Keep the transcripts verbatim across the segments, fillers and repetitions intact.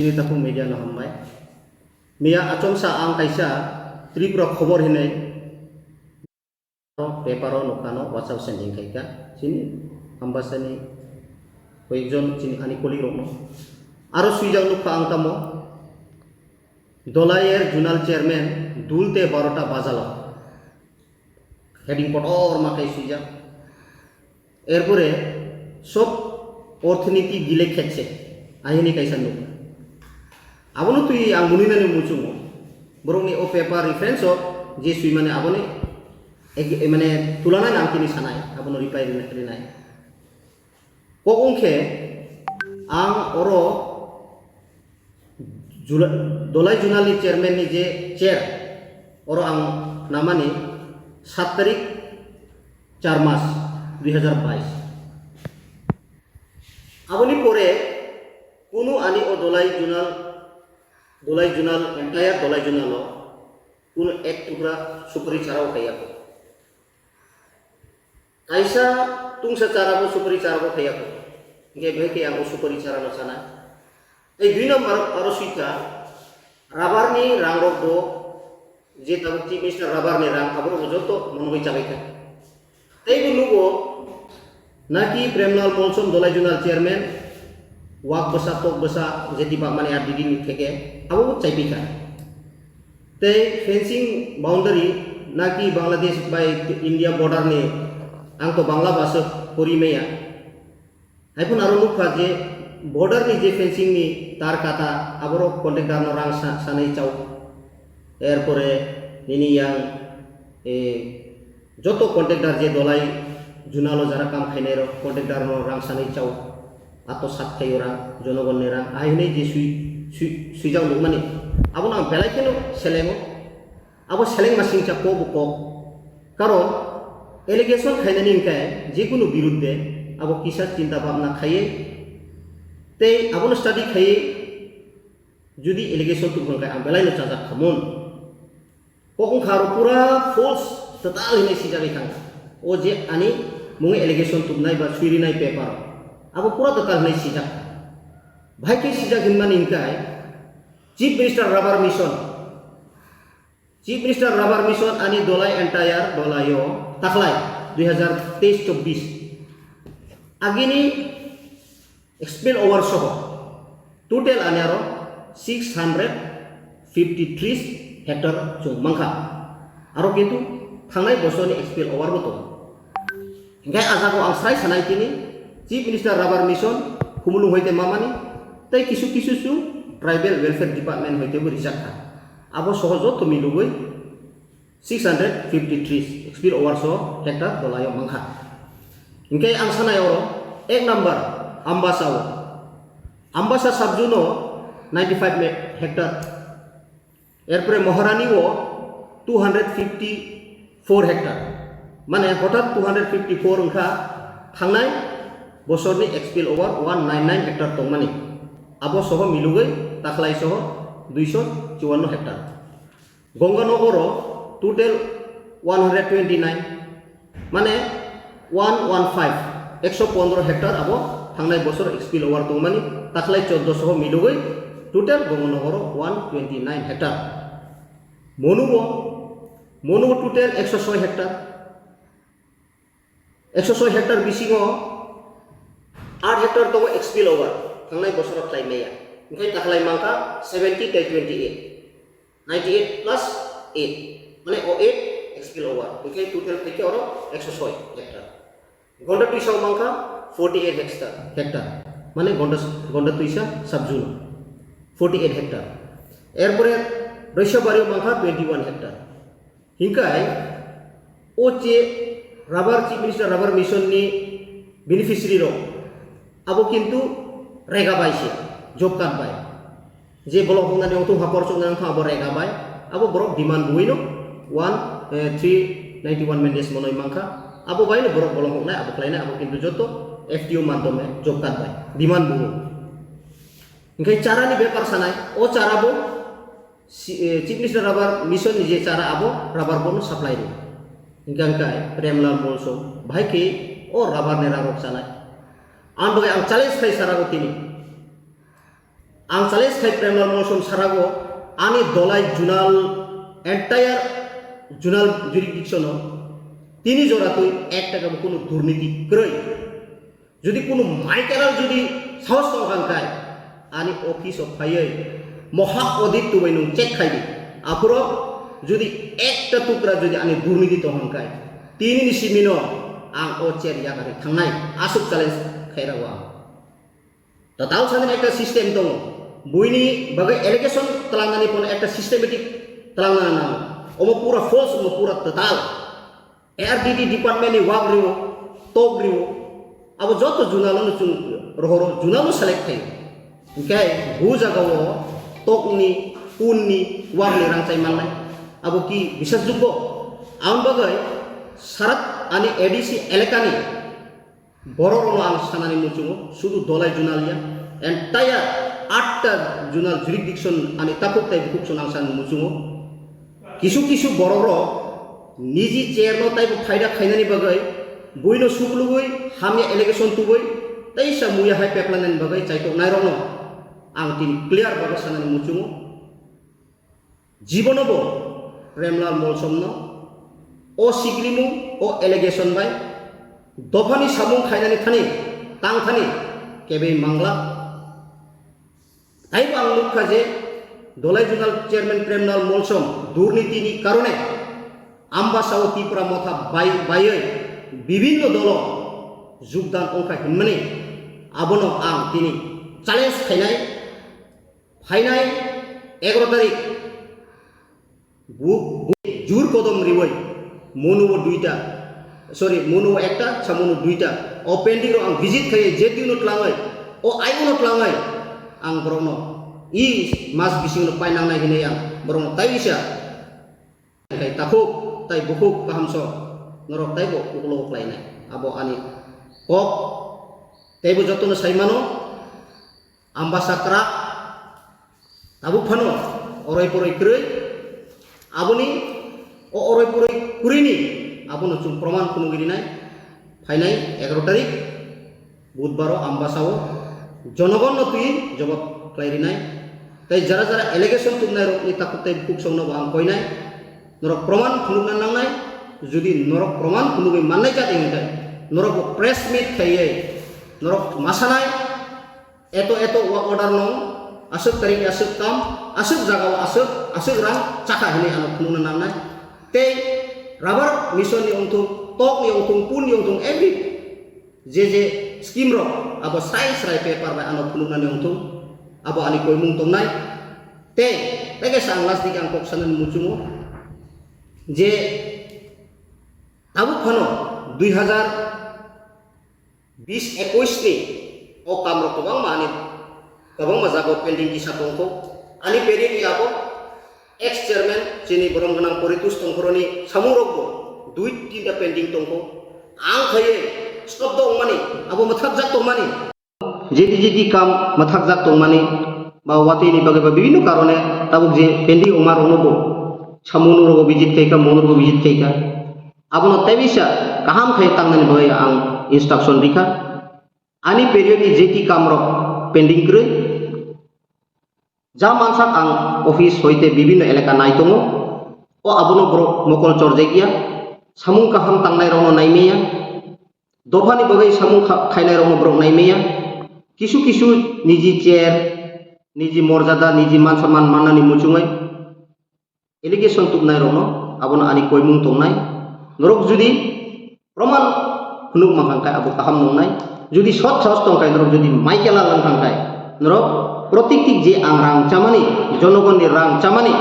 Chini takhuk media no hambai. Miya achomsa ang kaisa Tripura khobor hinwi paper o nukha no WhatsApp sending khaikha. Chini Ambasani koyekjon chini ani colleague rokno. Aro swijak nukha ang tamo Dolayer Zonal Chairman dul te barota bajalo. Heading kotor ma kai swijak. Erpore sob orthiniti gile khetse ahini kaisa nuk. Abono twi ang munui nani muchungo. Borokni o paper reference o je swi mane aboni ek-, mane tulana nang tini sanai, abono reply rina-, rinai. Kok wngkhe ang oro Jula-, Dolai Zonal ni chairman ni je chair, oro ang namani sat tarik char mas dui hazar bais. Aboni pore kunu ani o Dolai Zonal, Dolai Zonal, entire Dolai Zonal o kunu ek tukra supari chara o kaiya. Kaisa tungsa chara bo supari chara bo thaiya ko. Hingke bai ke ang o supari chara no sana. Tei dui number aro suita rubber ni rang rok bo je tabuk chief minister rubber ni rang abo rok bo joto monogoi chabai kha. Tei bo nugo naki Premlal Molsom Dolai Zonal chairman wak bwsa tok bwsa je tibak mani R D D ni theke abo bo chaipi kha. Tei fencing boundary naki Bangladesh bai India border ni ang to Bangla basa pori maya. Haiphano aro nukha je border ni je fencing ni tar kata aborok contractor no rang sa-, sanai chao. Erpore nini yang, eh, joto contractor je Dolai Zonal o jara kam khainai rok contractor no rang sanai chao. Ato sat khaio rang, jonogon ni rang, ahai hinui je sui, sui, suijak nukmani. Abono ang belai kheno selengo. Abo seleng masingcha kok bo kok. Karon allegation khainani hingkhe jekunu birudde abo kisa chinta bhabna khaiye tei abono study khaiye judi allegation tubukha hingkhe ang belai no chajak khamun. Kok wngkha aro pura false, total hinui sijagwi thangkha. O je ani mungwi allegation tubnai ba suirinai paper, abo pura total hinui sijak. Bahai khe sijak hinmani hingkhe Chief Minister Rubber Mission. Chief Minister Rubber Mission ani Dolai entire Dolai o taklai dui hazar teis chobbish. Agini Spill over soho total ani aro six hundred fifty three hectare chwng mankha. Aro kintu thangnai bosorni spill over bo tongo. Hinkhe ah jago ang sai sanai tini Chief Minister Rubber Mission Khumulwng hoite mamani tei kisu kisu chwng Tribal Welfare Department hoite bo rijak kha. Abo soho joto milugwi six hundred fifty three spill over so hectare Dolai o mankha. Hinkhe ang sanai oro ek number Ambasa o, Ambasa subzone o ninety five me-, hectare, erpore Maharani o two hundred fifty four hectare, mane hothat two hundred fifty four wngkha thangnai bosorni spill over one nine nine hectare tongmani, abo soho milugwi taklai soho duiso chuanno hectare. Gonganogo ro total one hundred twenty nine, mane one one five, ekso pondro hectare abo thangnai bosor spill over tongmani, taklai choddo soho milugwi total Gonganogo ro one twenty nine hectare. Monugo, Monugo total ekso soi hectare. Ekso soi hectare bisingo aat hectare tongo spill over, thangnai bosoro khlai maya. Hinkhe taklai mankha seventy tei twenty eight, ninety eight plus eight, mane o eight spill over. Hinkhe total khaikhe oro ekso soi hectare. Gonda twisa mankha forty eight hectare, hectare. Mane Gonda, Gonda twisa subzone forty eight hectare. Erpore Roisabari mankha twenty one hectare. Hinkhe o je rubber, Chief Minister Rubber Mission ni beneficiary rok, abo kintu rega bai se, job card bai. Je bolong hoknani ongthong ha, korsoknani ongthong abo rega bai, abo borok demand buino one, eh, three ninety one mandates monoi mankha, abo baino borok bolong hoknai, abo khlainai, abo kintu joto F T O madhyome job card bai demand buo. Hinkhe chara ni bepar sanai, o chara bo Si-, eh, Chief Minister Rubber Mission ni je chara abo rubber bono supply ri. Hinkhe ang kai Premlal Molsom bahai khe o rubber ni rang rok chanai. Ang bagwi ang challenge khai sara o tini. Ang challenge khai Premlal Molsom sarago, ani dolai zonal, entire zonal jurisdiction o tini jora twi ek taka bo kunu durniti kwrwi. Jodi kunu maikaral jodi sahos tong kha hwnkhe, ani office o phaiwi moha audit tubai nwng check khai di. Aphuru jodi ekta tukra jodi ani durniti tong kha hwnkhe, tini ni simi no ang o chair yakarwi thangnai, aswk challenge khai rw ang. Total sani ekta system tongo. Buini bagwi allegation twlangnani pono ekta systematic twlangna nango. Omo pura false, omo pura total. A R D D department ni wak rwo, tok rwo. Abo joto zonal no chwng rohoro, zonal no select khaio. Hwnkhe bu jagao tokni, punni, wakni rang chai mannai. Abo ki bisasjoggo? Aboni bagwi sarat ani A D C elakani Borok rokno ang sanani muchungo, sudu dolai zonal ya, entire atta zonal jurisdiction ani takhuk tei bukhuk song ang sanani muchungo. Kisu kisu borok rok niji chair no taibo phaida khainani bagwi buino suklugwi hamya allegation tubui teisa muya hai peklanani bagwi chaitoknai rokno ang tini clear bagwi sanani muchungo. Jibono bo Premlal Molsomno o sikrimung, o allegation bai dophani samung khainani thani, tang thani kebei mangla. Taibo ang nukha je Dolai Zonal Chairman Premlal Molsom durnitini karone Ambasao Tipra Motha bai-, baiwi bibinno dolo jugdan wngkha hinmani abono ang tini challenge khainai. Phainai egaroh tarik bu, bu jur kodom riwi, mono bo duita, sorry, mono bo ekta, samono duita. O pending rok ang visit khai, J D U no tlangwi, o I O no tlangwi, ang borokno i mas bisingo painangnai hinwi ang borokno tai bisa. Khai takhuk tai bukhuk kaham so norok taibo uklo khlainai. Abo ani kok, teibo jotono sai mano. Ambasa kwrak tabuk phano oroi poroi kwrwi, aboni o oroi poroi kwrwini abono chwng proman phunugwi rinai. Phainai egaroh tarik Budbaro Ambasao jonogonno twi jobab khlai rinai. Tei jara jara allegation tubnai rokni takhuk tei bukhuk songno bo ang koinai, norok proman phunukna nangnai. Jodi norok proman phunugwi mannai jat hwnkhe norok bo press meet khaiwi norok masanai. Eto eto work order no, aswk tarik ni aswk kam, aswk jaga o aswk, aswk rang chakha hinwi ano phunukna nangnai. Tei rubber mission ni wngthung, tok ni wngthung, pun ni wngthung, every je je scheme rok abo srai srai paper bai ano phunuknani wngthung, abo ani koimung tongnai. Tei tei kaisa ang last dik ang kok sanani muchungo je tabuk phano dui hazar bis ekuis ni o kam rok kwbangma ani kwbangma jaga o pending kisa tongkho. Ani peri ni abo ex chairman chini borom gwnang Poritus Tongkhoroni samung rok bo dui tinta pending tongkho. Ang khaiwi stop do wngmani, abo mwthakjak tongmani. Jeti jeti kam mwthakjak tongmani ba watwi ni bagwi ba bibinno karone tabuk je pending wngma rokno bo samung rok visit khaikha, mono rok visit khaikha. Abono tei bisa kaham khe tangnani bagwi ang instruction rikha. Ani period ni jeti kam rok pending kwrwi. Ja mansak ang office hoite bibinno elaka nai tongo. O abono borok mokol chorjak ya. Samung kaham tangnai rokno nai maya. Dophani bagwi samung kha-, khainai rokno borok nai maya. Kisu kisu niji chair, niji morjada, niji mansaman mannani muchungwi allegation tubnai rokno abono ani koimung tongnai. Norok jodi proman phunuk mankha khe abo kaham nongnai. Jodi sot sahos tongkha norok jodi maikela langkha khe norok protiktik je ang rang chamani, jonogonni rang chamani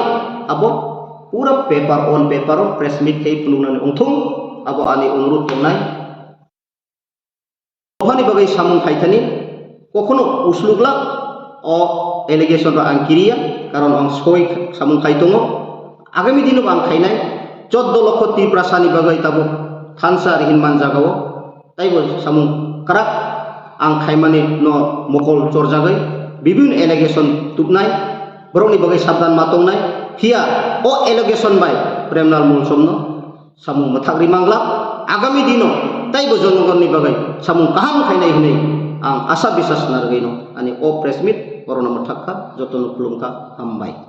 abo pura paper on paper o press meet khai phunuknani wngthung, abo ani onurudh tongnai. Dophani bagwi samung khaithani kokhono uslukla o allegation rok ang kiriya, karon ang soi samung khai tongo. Agami dino bo ang khainai choddo lokho Tiprasani bagwi tabuk thansa rihin man jagao taibo samung kwrak ang khaimani no mokol chorjagwi bibinno allegation tubnai, borokni bagwi sabdan ma tongnai. Phiya o allegation bai Premlal Molsomno samung mwthak ri mangla, agami dino teibo jonogonni bagwi samung kaham khainai hinwi Ang asa bisas narwgwino ani o press meet orono mwthak kha, jotono khulum kha, hambai.